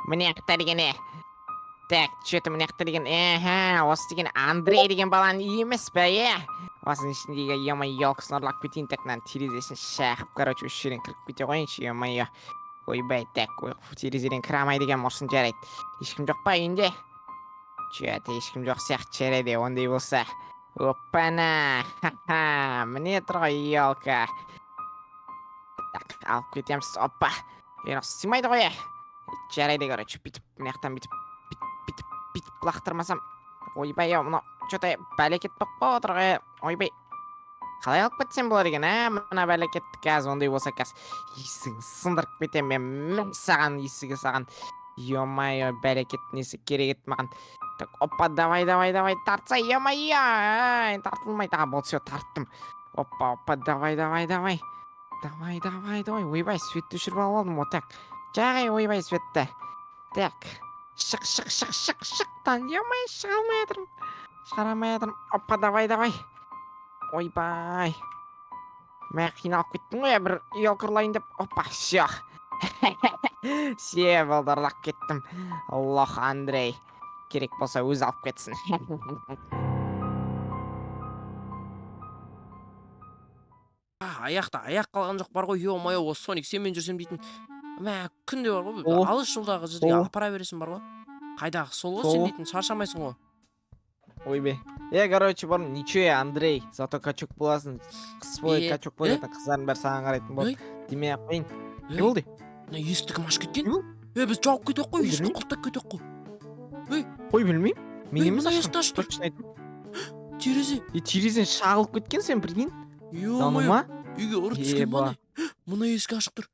Мына жақта деген е. Так, че-то мына жақта деген, аха, осы деген Андрей деген баланың үйі емес пе, е? Осының ішіндегі, ё-моё, елкасын ұрлап кетейін, так, мынаның терезесін шағып, короче, осы жерден кіріп кете қояйыншы, ё-моё. Ойбай, так, ой, терезеден кіре алмайды екенмін, ұрсын, жарайды. Ешкім жоқ па үйінде? Че-то ешкім жоқ сияқты, жарайды, ондай болса. Оппана, ха-ха, міне тұр ғой елка. Так, алып кетеміз, опа. Енді сыймайды ғой, е. Жарайды, короче, бүйтіп, мына жақтан бүйтіп, бүйтіп, бүйтіп, бүйтіп лақтырмасам. Ойбай, ау, мынау че-то бәлекет болып қалып отыр ғой, е. Ойбай. Қалай алып кетсем болады екен, ә? Мына бәлекетті қазір, ондай болса қазір есігін сындырып кетемін мен. Мә саған, есігі саған. Ё-моё, бәлекет несі керек еді маған. Так, опа, давай, давай, давай, тартса, ё-моё, ай, тартылмайды. А, болды, все, тарттым. Опа, опа, давай, давай, давай. Давай, давай, давай. Ойбай, светті өшіріп алып алдым, вот так. Жағай, ойбай, светті. Так. Шық, шық, шық, шық, шық. Тан, ё-моё, шыға алмай жатырмын. Шығара алмай жатырмын. Опа, давай, давай. Ойбай. Мә, қиналып кеттім ғой, бір елка ұрлайын деп. Опа, все. Все, болды, ұрлап кеттім. Лох Андрей. Керек болса өзі алып кетсін. Аяқта аяқ қалған жоқ бар ғой, ё-моё, осы Соник сенімен жүрсем дейтін. Мә, күнде бар ғой, О. алыс жолдағы жерге О. апара бересің бар ғой. Қайдағы сол ғой сен О. дейтін, шаршамайсың ғой. Ойбай. Е, короче, бұрын ничего, е, Андрей, зато качок боласың. Қыс бойы Е, качок болып е? жатқан қыздардың бәрі саған қарайтын болады. Демей ақ қояйын. Не Ей, болды? мына есікті кім ашып кеткен? Не болды? Е, біз жауып кетейік қой, Ой, есікті білмеймін. құлыптап кетейік қой. Қой, білмеймін. Мен Ей, емес мына ашқан. есікті ашып тұр. Точно айттым. Терезе. Е, терезең шағылып кеткен сен, прикинь. Ё-моё, Ма? үйге ұры түскен ба Еба. не? Мына есік ашық тұр.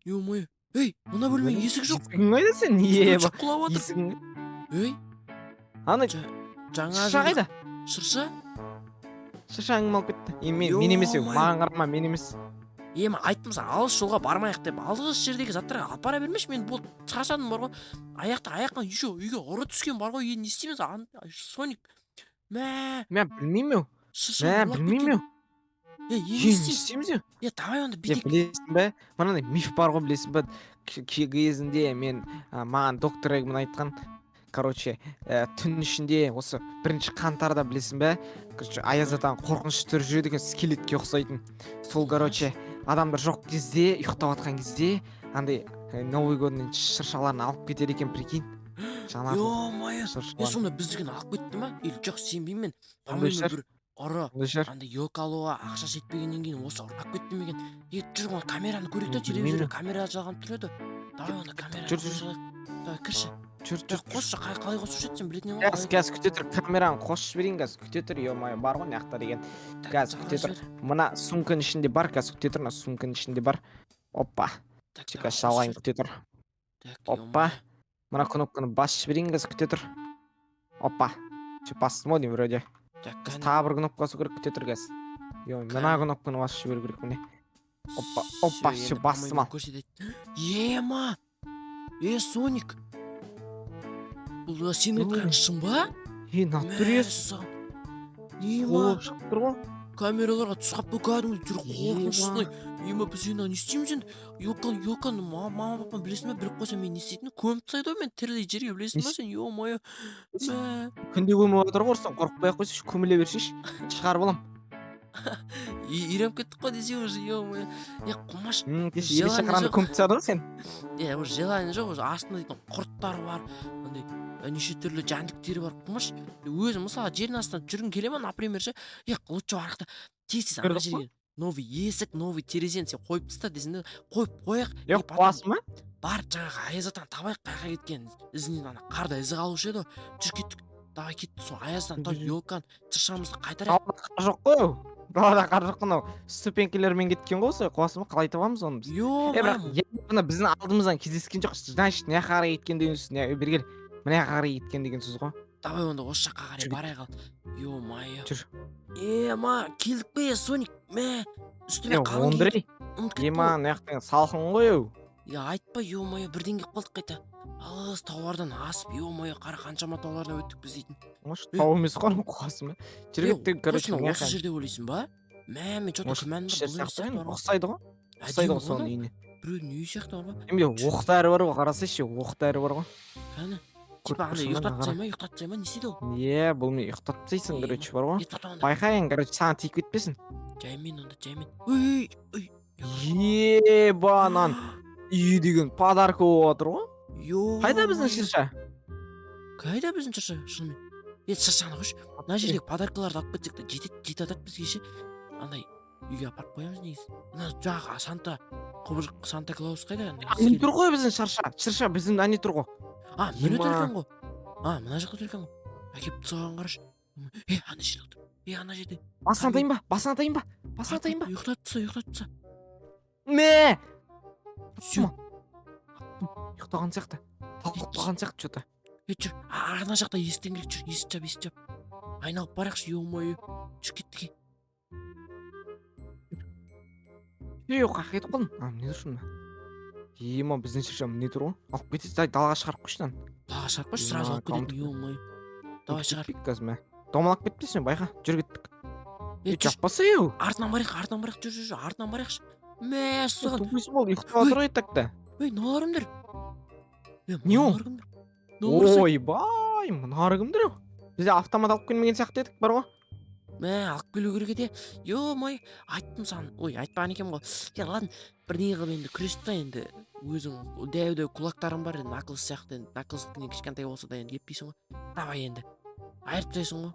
Ё-моё. Ей, мына бөлменің есігі жоқ. Есігің қайда сен? Еба. Стульчик құлап жатыр. Есігің. Ей, Ана жаңа шырша жылдық қайда? шырша? Шыршаны кім алып кетті? Е, мен емес, е, Ё-моё. маған қарама, мен емес. Е, мен айттым саған, алыс жолға бармайық деп. Алыс жердегі заттарға апара бермеші, мен болды, шаршадым бар ғой. Аяқта аяққа еще үйге ұры түскен бар ғой, енді не істейміз, Соник? Мә, Мен білмеймін. шыршаны Мә, ұрлап білмеймін. кеткен. Е, Е, енді не не істейміз? істейміз? Е? Е, давай онда Е, бүйтейік. білесің бе? Мынандай миф бар ғой, білесің бе? Кезінде мен маған доктор Эгман айтқан, короче, түн ішінде осы 1 қаңтарда, білесің бе? Короче, аяз атаның қорқынышты түрі жүреді екен, скелетке ұқсайтын. Сол, короче, адамдар жоқ кезде, ұйықтап жатқан кезде, андай Новый годный шыршаларын алып кетеді екен, прикинь. Жаңа жыл Ё-моё. Е, шыршаларын. сонда біздікін алып кетті ма? Или жоқ, сенбеймін мен. Ондай По-моему, шығар. бір ұры Ондай шығар. андай елка алуға ақша жетпегеннен кейін осы ұрлап кетті ме екен? Е, жүр, онда камераны көрейік та, Білмеймін. телевизорда камера жалғанып тұр еді. Давай онда камераны Жүр, көре жүр. салайық. Давай, кірші. Жүр, жүр. Жоқ, қосшы, қалай қосушы еді, сен білетін едің ғой. Қазір, қазір, күте тұр, камераны қосып жіберейін қазір, күте тұр, ё-моё, бар ғой мына жақта деген. Так, Қазір, жалғап күте тұр. жібер. Мына сумканың ішінде бар, қазір, күте тұр, мына сумканың ішінде бар. Опа. Так, Все, давай, қазір қосып жалғайын, жібер. күте тұр. Так, Опа. ё-моё. Мына кнопканы басып жіберейін қазір, күте тұр. Опа. Все, бастым ғой деймін вроде. Так, Қазір кәне. тағы бір кнопка басу керек, күте тұр қазір. Ё, мына кнопканы басып жіберу керек, міне. Опа, опа, Всё, все, енді, бастым по-моему, ал. көрсетеді. Ема! Е, Соник. Бұл сенің айтқан шын ба? Е, натуре Мәссаған. Ема, болып шығып тұр ғой. камераларға түсіп қалыпты кәдімгідей түрі қорқынышты. Ема. Ема, біз енді не істейміз енді? Елка, елканы мама папам білесің бе, біліп қойса мен не істейтінін? Көміп тастайды ғой мен тірілей жерге, білесің ба сен? Ё-моё. Мә. Күнде көміп жатыр ғой, ұрсаң қорықпай ақ қойсайшы, көміле берсейші. Шығарып алам. Үйреніп кеттік қой десе уже, ё-моё. Е, қумаш. Кеше Желание қарағанда жоқ. көміп тастадың ғой сен. Е, уже желание жоқ, уже астында дейтін құрттар бар, андай неше түрлі жәндіктер бар, қумаш. Өзім мысалы жердің астынан жүргім келе ма, например ше? Е, лучше арықта тез тез ана Көрдік қой. жерге новый есік, новый терезені сен қойып таста десең де, қойып қояйық. Е, И потом қуасың ба? барып жаңағы аяз атаны табайық, қай жаққа кеткенін, ізінен ана қарда ізі қалушы еді ғой. Жүр, кеттік, давай, кеттік, сол аяздан тауып Жүр. елканы, шыршамызды қайтарайық. Далада қар жоқ қой. Далада қар жоқ қой, мынау ступенькалермен кеткен ғой осылай, қуасың ба? Қалай табамыз оны біз? Е, бірақ Ё-моё. мына біздің алдымыздан кездескен жоқ, значит, мына жаққа қарай кеткен деген сөз. Бері кел, мына жаққа қарай кеткен деген сөз ғой. Давай онда осы жаққа қарай Жүр. барайық ал. Ё-моё. Жүр. Ема, келдік пе, Соник? Мә, үстіме Е, қалың киіп Андрей, ұмытып кеттім ема, ғой. мына жақта салқын ғой ау. Е, айтпа, ё-моё, бірден келіп қалдық қайта. Алыс таулардан асып, ё-моё, қара, қаншама таулардан өттік біз дейтін. Может, Е. тау емес қой, қуасың ба? Жүр, Е, кеттік, короче, точно мына осы жаққа. жерде ойлайсың ба? Мә, мен че-то Осы күмәнім бар, жер бұл емес сияқты сияқты ғой, бар ғой. ұқсайды ғой. Ұқсайды Әдемі ғой ғой соның мынау. үйіне. Біреудің үйі сияқты бар ғой. Менде оқ дәрі бар ғой, қарасайшы, оқ дәрі бар ғой. Кәні. Көріп Типа андай тұрсың ба, ұйықтатып мына тастай ма, ұйықтатып тастай ма, не істейді ол? Не, бұл не, ұйықтатып тастайсың, Е, короче, бар ғой. Е, тоқта онда. Байқа енді, короче, саған тиіп кетпесін. Жаймен онда, жаймен. Ой, ой. Ебанан. Үй деген подарка болып жатыр ғой. Ё. Қайда біздің шырша? Қайда біздің шырша, шынымен? Е, шыршаны қойшы. Мына жердегі подаркаларды алып кетсек те жетеді, жетіп жатады бізге ше. Андай үйге апарып қоямыз негізі. Мына жақ Санта, құбыжық Санта Клаус қайда? Андай Әне тұр ғой біздің шырша. Шырша біздің әне тұр ғой. А, міне тұр Ема. екен ғой. А, мына жақта тұр екен ғой. Әкеп тастаған, қарашы. Е, ана жерде отыр. Е, ана жерде. Басын атайын ба? Басын атайын ба? Басын атайын ба? Ұйықтатып таста, ұйықтатып таста. Мә! Всё. Ұйықтаған сияқты. Талқып қалған сияқты что-то. Е, жүр. А, ана жақта есіктен келіп жүр. Есік жап, есік жап. Айналып барайықшы, ё-моё. Жүр, кеттік. Ей, қаяққа кетіп қалдың? А, міне тұрсың ба? Ема, біздің шырша міне тұр ғой. Алып кетесіз, дай далаға шығарып қойшы мынаны. Далаға шығарып қойшы, сразу алып кететін, ё-моё. Давай шығар. Кетпейік қазір, мә. Домалап кетпесін, байқа. Жүр, кеттік. Е, Е, жүр. жаппаса еу. Артынан барайық, артынан барайық, жүр, жүр, жүр, артынан барайықшы. Мәссаған. Тупойсың болды, ұйықтап жатыр ғой так та. Ей, мыналар кімдер? Е, Не ол? мыналар кімдер? Мыналар сен- Ойбай, мыналар кімдер еу? Бізде автомат алып келмеген сияқты едік бар ғой. Мә, алып келу керек еді. Ё-моё, айттым саған. Ой, айтпаған екенмін ғой. Е, ладно, бірдеңе қылып енді күресіп та енді. Өзің дәу дәу кулактарың бар енді, Наклз сияқты енді. Наклздікінен кішкентай болса да енді еппейсің ғой. Давай енді. Айырып тастайсың ғой.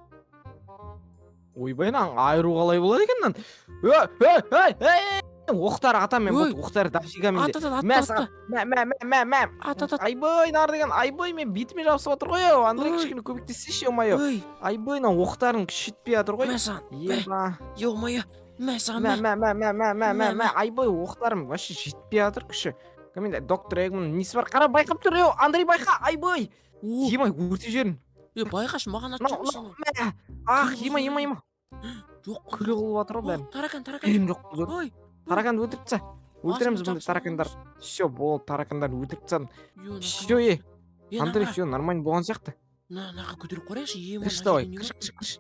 Ойбай, мынаның айыру қалай болады екен мынаның? Ей, ей, ей, ей! Оқтар атам мен, Ой. вот оқтар дофига менде. Ат, ат, ат, Мә ат, саған, ат, мә, мә, мә, мә, мә. ат, ат, ат. Айбай, нар деген, айбай, мен бетіме жабысып отыр ғой, ау. Андрей, Ой. кішкене көмектессейші, ё-моё. Ой, Айбай, мына оқтарың күшейтпей жатыр ғой. мә саған. Мә, Еба. ё-моё, мә саған, Мә, мә. мә, мә, мә, мә, мә, мә, Мә, мә, айбай, оқтарым вообще жетпей жатыр күші. Менде доктор Эгман несі бар? Қара, байқап тұр, еу, Андрей, байқа, айбай. О, Ема, өртеп жібердім. е, байқашы, маған Мынау, атып мынау, мә. Ах, ема, ема, ема. Жоқ. Күлі қылып жатыр ғой бәрін. О, таракан, таракан. Ем жоқ бұл жерде. Ой, Тараканды өлтіріп таста. Өлтіреміз басымды бұндай жабысып таракандар. Все, болды, таракандарды өлтіріп тастадым. Ё, Все, е, е, Андрей, мына все, нормально болған сияқты. мына мынаға көтеріп қарайықшы, е, Кірші, давай, кірші, кірші, кірші.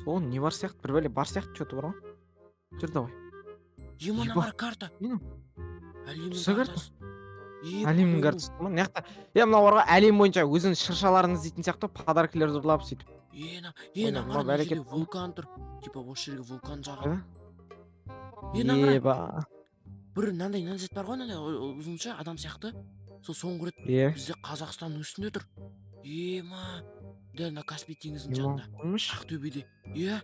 Сол не бар сияқты, бір бәле бар сияқты, что-то бар ғой. Жүр, давай. Е, мына Еба. қара, карта. Не мынау? Әлемнің Түсі карта? картасы. Е, Әлемнің по-моему. картасы ма? Мына жақта. Е, мынау бар ғой, әлем бойынша өзінің шыршаларын іздейтін сияқты подаркілерді ұрлап сөйтіп. Е, мына, е, Ойна, мына мынау қара, мына бәрекет. жерде вулкан тұр. Типа осы жерге вулкан жағады. Е, мына қара, Еба. бір мынандай мынандай зат бар ғой, мынандай ұзынша адам сияқты. Сол соңғы рет Е. бізде Қазақстанның үстінде тұр. Ема, дәл мына Каспий теңізінің Ема, жанында. қоймыш. Ақтөбеде. Е,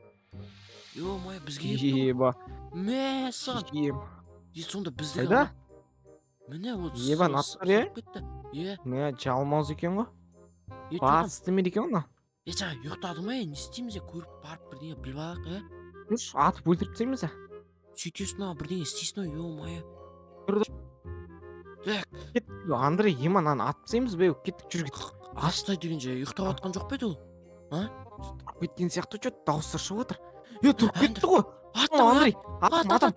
ё-моё, бізге келіп тұр ғой. Еба. Мәссаған. Ем. Е, сонда біздікі Қайда? Міне, вот Еба, натур, е? сырып кетті. Е, Мә, жалмауыз екен ғой. е, чё там? Бас істемейді екен ғой. Е, жаңа ұйықтады ма, е, не істейміз, е, көріп барып бірдеңе біліп алайық, е? Жүрші, атып өлтіріп тастаймыз а. Сөйтесің ау, бірдеңе істейсің ау, ё-моё. Жүр. Так, Кеттік, Андрей, ема, мынаны атып тастаймыз бе? Кеттік, жүр, кеттік. атып дегенше ұйықтап жатқан жоқ па еді ол? Тұрып кеткен сияқты, что дауыстар шығып жатыр. Е, тұрып Андрей, кетті ғой. Ат, О, Андрей, ат, атам, ат, атам.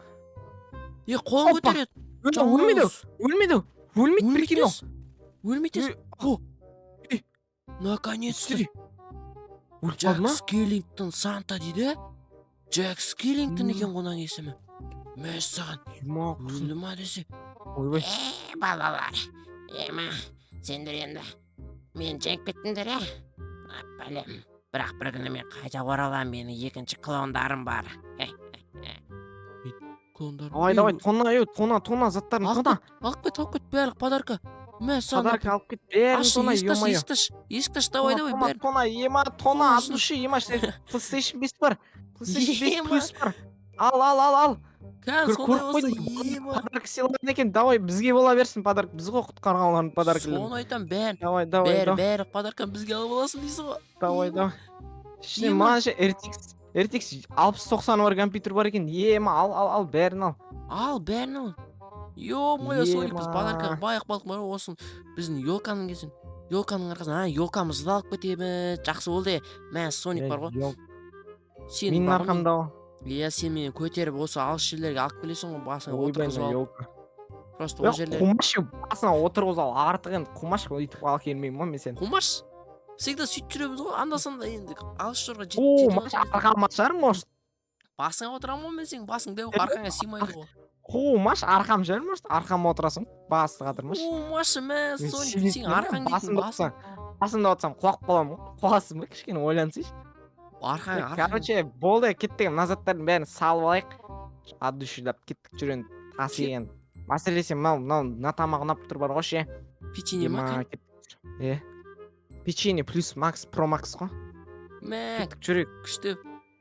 Е, қолын Опа. көтереді. Өлмеді, өлмеді, өлмейді, прикинь, Өлмейді. Өлмейді. Е, О. Е. Наконец-то. Істе. Өліп Джек қалды ма? Скеллингтон Санта дейді. Джек Скеллингтон М. екен ғой оның есімі. Мәссаған, Ема, құрсын. өлді ма десе. Ойбай. Е, балалар, ема, сендер енді мені жеңіп кеттіңдер, е? А, бәлем, бірақ бір күні мен қайта ораламын, менің екінші клондарым бар. Клондар. Давай, давай, тона, ей, тона, тона, заттарын Алып тона. Алып кет, алып кет, барлық подарка. Мәссаған. Подарка алып кет, бәрін Аш, тона, есікті аш, ё-моё. есікті аш, есікті аш, давай, давай, Тона, бәрін. тона, ема, тона, от Тона. души, ема, PlayStation 5 бар. PlayStation 5 Ема. плюс бар. Ал, ал, ал, ал. Кән, сондай Көріп болса, қойдым. ема. Подарок сыйлаған екен, давай, бізге бола берсін подарок. Біз ғой құтқарған олардың подаркілерін. Соны айтам, бәрін. Давай, давай, Бәрі, давай, бәрі подарканы бізге алып аласың дейсің ғой. давай, Ема. давай. Ішіне Ема. маған ше RTX, RTX 6090 бар компьютер бар екен. Ема, ал, ал, ал, бәрін ал. Ал, бәрін ал. Ё-моё, Соник, біз Ема. подаркаға бай қалдық бар ғой, осыны біздің елканың кезін. Елканың арқасынан, а, елкамызды да алып кетеміз. Жақсы болды. Мә, Соник бар ғой. Сен Менің бар ғой, арқамда ғой. Иә, сен мені көтеріп осы алыс жерлерге алып келесің ғой, басыңа Ойбай, отырғызып алып. елка. Просто ол жерлер. Қумашы, басына отырғызып ал, артық енді қумашы, өйтіп алып келмеймін ғой мен сені. Қумаш. Всегда сөйтіп жүреміз ғой, анда санда енді алыс жолға О, жетіп маш, арқама шығар, может. Басыңа отырамын ғой мен сенің, басың дәу, арқаңа сыймайды ғой. Қумаш, арқам жер, может, арқама отырасың, басты қатырмашы. Қумашы, мә. Мен Соник, сенесің сен бе, арқаң дейтін басымда басың. отырсаң, басымда отырсам, құлап қаламын ғой. Қуасың ба, кішкене ойлансайшы. Арқаң, арқаң. Короче, болды, кеттік, мына заттардың бәрін салып алайық, от души дап кеттік. Жүр енді, тасиық енді. Әсіресе мынау мына тамақ ұнап тұр бар ғой ше. Печенье ма? Ема, кеттік. Е, печенье плюс макс про макс қой. Мә. Кеттік, жүрейік. Күшті,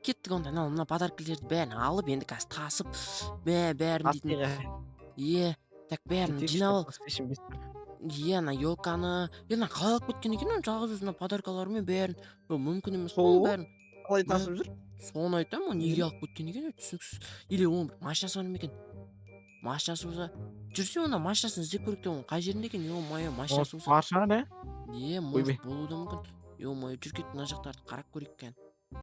кеттік онда. Анау мына подаркілерді бәрін алып, енді қазір тасып, мә, бәрін дейтін. Тасиық. Е, так, бәрін Кетейікші, жинап ал. PlayStation 5. Е, ана елканы, е, ана қалай алып кеткен екен оны жалғыз өзі, мына подаркалармен бәрін? Е, мүмкін емес қой Сол оның ғой. бәрін. Қалай тасып жүр? Соны айтамын ғой, неге алып кеткен екен, түсініксіз. Или оның бір машинасы бар ма екен? Машинасы болса, жүрсе, онда машинасын іздеп көрейік те, оның қай жерінде екен. Е мое, машинасы болса. Бар шығар, е. Е, Ойбай. может, болуы да мүмкін. Е мое, жүр, кет, мына жақтарды қарап көрейік кәні.